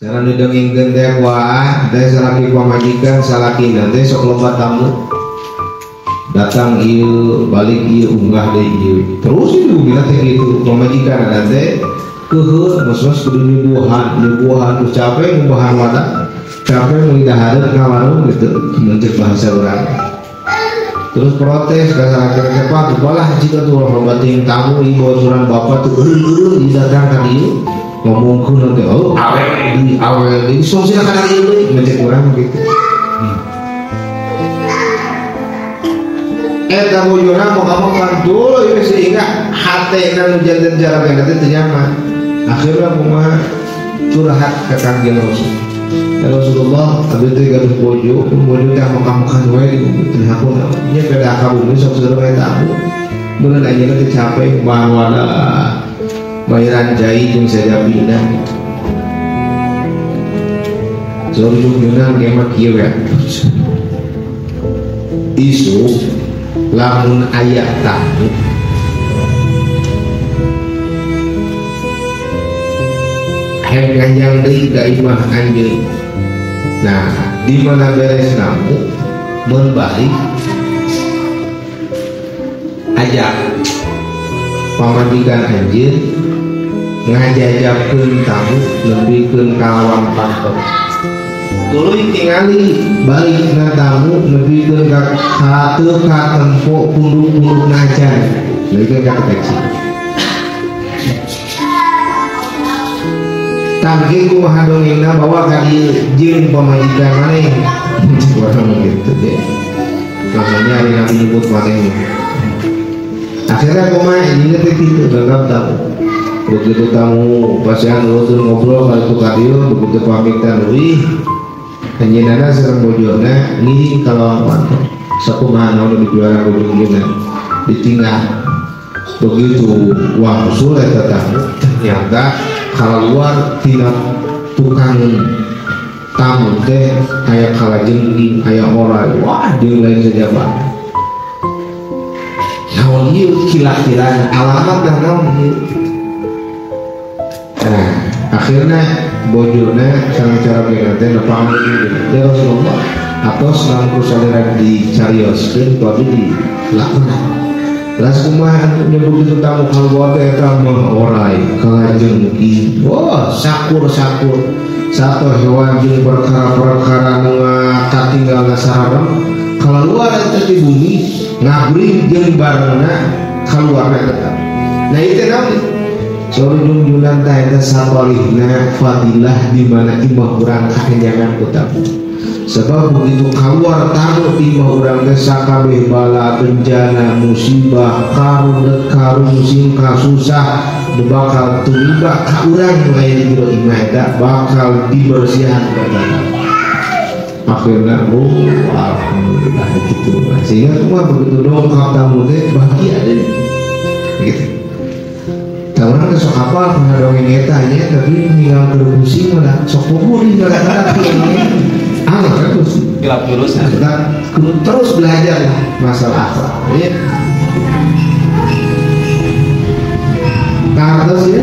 Cara nu dongengkeun teh wah teh salaki pamajikan salakina teh sok loba tamu. Datang ieu balik ieu unggah deui ieu. Terus ieu bumina teh kitu pamajikan teh keuheuh mos-mos kudu nyuguhan, nyuguhan terus capek ngubahan wadah. Capek meuli dahareun ka warung gitu mun cek bahasa urang. Terus protes ka salaki teh Pak, balah jika tuh loba teuing tamu ieu bocoran bapak tuh eureun-eureun ieu datang ka dieu. Ngomongkeun nanti oh awewe deui awewe deui sok sia kana ieu deui ngecek urang gitu. Eta bojona moga-moga dulu ieu sehingga hatena nu janten jarabena teh teu nyaman. Akhirna kumaha curhat ka Kangjeng Rasul. Ya Rasulullah abdi teh gaduh bojo, bojo teh moga-moga we teu hakuna. Nya beda ka bumi sok seueur we tamu. Beunang anjeunna teh capek bawa bayaran jai jeung sajabina gitu. Surjuna ge mah kieu we. Isu lamun aya tamu hayang nganjang deui ka imah anjeun. Nah, di mana beres namu mun balik ajak pamajikan anjeun ngajajabkeun tamu nepikeun ka lawang panto. Tuluy tingali balikna tamu nepikeun ka teu katempo punduk-punduk najan nepikeun ka deteksi. Tangki kumaha dongengna bawa ka dieu jeung pamajikan maneh. Urang gitu deh. Makanya ari Nabi nyebut maneh. Akhirnya kumaha ini teh kitu ganggap tamu. Begitu tamu pasian urut ngobrol kali itu ka dieu begitu pamitan euy anjeunna sareng bojona ngiring ka lawang panto. Sakumaha naon dijuara bojona ditinggal. Begitu wangsul eta tamu ternyata keluar tina tukang tamu teh aya kalajengking aya orai wah jeung lain sajabat. Naon ieu kila-kilan alamat dah naon ieu. Nah, akhirnya bojona sareng cara teh nepangan ya Rasulullah atos langkung salira dicarioskeun ku abdi dilakonan. Las kumaha nyebut itu tamu kaluar teh eta mah orai kalajengking. Wah, sakur-sakur satu hewan jeung perkara-perkara nu katinggalna sareng kaluar eta di bumi ngabring jeung barengna kaluarna eta. Nah, ieu teh naon? Sorujung-jungan tah eta sabalihna fadilah di mana imah urang kahenyangan ku tamu. Sebab begitu keluar tamu imah urang teh sakabeh bala bencana musibah karudet karungsing kasusah bakal tumiba ka urang nu aya di jero imah eta bakal dibersihan ku eta. Akhirna oh alhamdulillah gitu. Sehingga kumaha begitu dongkap tamu teh bahagia deh. Gitu. Orang sok apal pernah dongeng eta nya tapi ninggal keur pusing malah sok poho di kadang-kadang ah terus kilap terus kita kudu terus belajar lah masalah akhlak ya. Nah, terus ya.